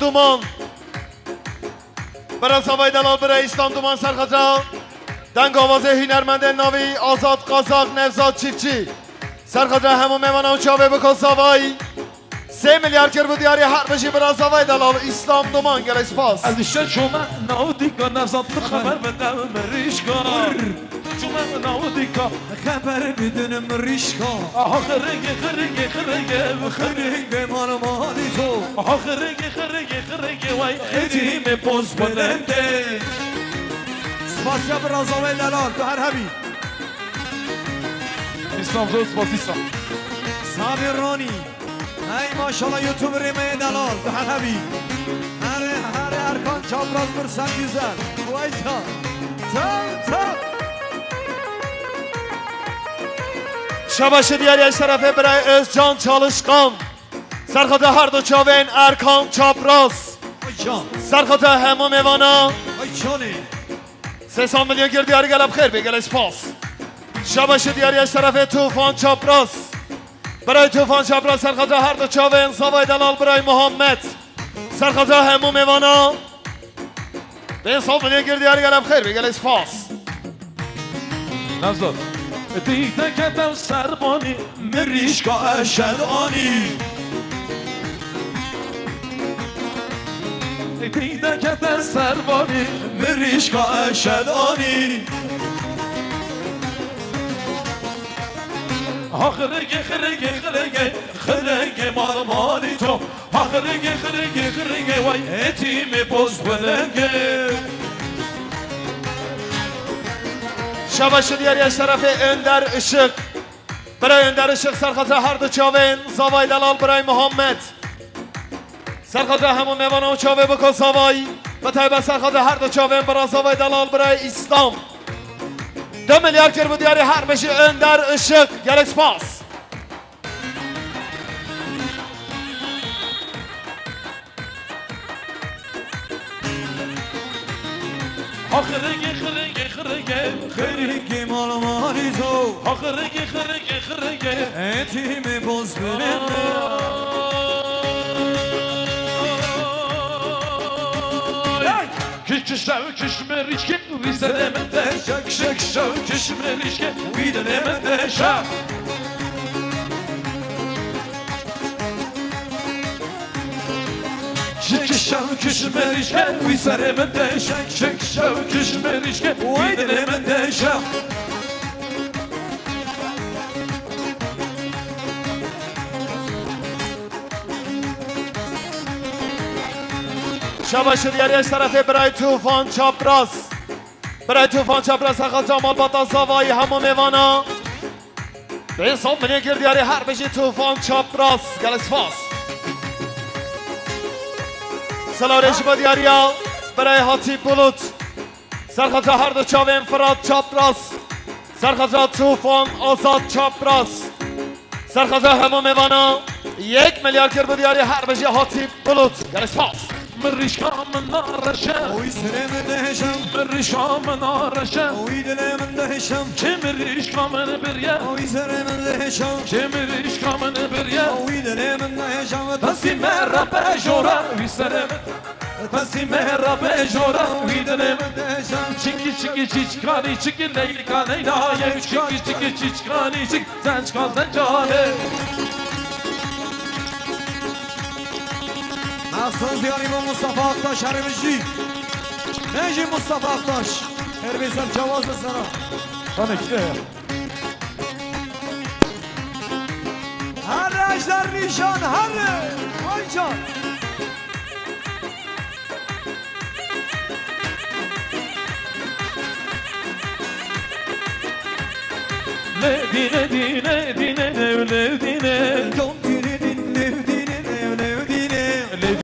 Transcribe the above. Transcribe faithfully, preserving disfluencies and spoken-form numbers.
Duman. Bira zavayê delal, bira Îslam Duman, serxeta dengavazê hunermendên navî Azad Kazak, Nevzat Çiftçi. Serxeta hemû mêvana û çavê biko zavayî. Sê milyar kir bû diyarî, her bijî bira zavayê delal Îslam Duman, gelek spas. Ez îşte çûme nav dîka, Nevzat, tu xeber bide mirîşka. Çûme nav dîka. Xeber bidin mirîşka. Aha xirigê, xirigê, xirigê, xirigê mal malî to. Aha xirigê, xirigê, xirigê, way êdî me poz bilendê. Spasiya bira zavayê delal, tu her hebî. Îslam zor spasî sa. Sabir Ronî. Hey maşallah, YouTuberê me yê delal, tu her hebî. Herê, herê Erkan çapraz bir sen güzel. Vay can. Tam, tam. Şabaşi diyarî eşterefê birayê Özcan Çalışkan. Serxeta her du çavên Erkan çapraz. Ay can. Serxeta hemû mêvana. Ay canê. Sê sed milyon kir diyarî, gelek xêr bê, gelek spas. Şabaşi diyarî eşterefê Tufan çapraz. Birayê Tufan çapraz, serxeta her du çavên zavayê delal birayê Muhammed. Serxeta hemû mêvana. Pênc sed milyon kir diyarî, gelek xêr bê, gelek spas. Nevzat. Dîdeke dew serbanî, mirîşka eşed anî. Dîdeke dew serbanî, mirîşka eşed anî. Ha xirigê, xirigê, xirigê, xirigê mal malî to. Ha xirigê, xirigê, xirigê, way êdî me poz bilengê. Şabaşi diyarî eşterefê Önder Işık. Birayê Önder Işık, serxeta her du çavên zavayê delal birayê Muhammed. Serxeta hemû mêvana û çavê biko zavayî. Bi taybet serxeta her du çavên bira zavayê delal birayê Îslam. Du milyar kir bû diyarî, her bijî Önder Işık. Gelek spas. Ha xirigê, xirigê, xirigê. Xirigê mal malî to. Ha xirigê, xirigê, xirigê. Êdî me poz bilendê. Hey! Kiş, kiş, şev, kiş, mirîşkê, wî serê min de şe, kiş, kiş, şev, kiş, mirîşkê, wî dilê min de şe. Kiş, kiş, şev, kiş, mirîşkê, wî serê min de şe, kiş, kiş, şev, kiş, mirîşkê, wî dilê min de şe. Şabaşi diyarî eşterefê birayê Tufan çapraz. Birayê Tufan çapraz, serxeta malbata zavayî hemû mêvana. Pênc sed milyon kir diyarî, her bijî Tufan çapraz. Gelek spas. Silav rê ji bo diyariya birayê Hatîp Bulut. Serxeta her du çavên Firat çapraz. Serxeta Tufan Azad çapraz. Serxeta hemû mêvana, yek milyar kir bû diyarî, her bijî Hatîp Bulut. Gelek spas. Mirîşka min nareşe. Oy serê min dehşem. Mirîşka min nareşe. Oy dilê min dehşem. Kê mirîşka min biriye. Oy serê min dehşem. Kê mirîşka min biriye. Oy dilê min dehşem. Tesî me re pejora. Oy serê min. Tesî me re pejora. Oy dilê min dehşem. Çiki çiki çiçkanî çiki leylikaneyna ye. Çiki çiki çiçkanî çik. Zençka zencane. Mahsun ziyarî bo Mustafa Aktaş, herê min jî. Ne jî Mustafa Aktaş. Her bê ser çawaz sera. Hane kî ye? Her Ejder Nîşan, her. Vay can. Lê dîne, dîne, dîne, dîne, dîne.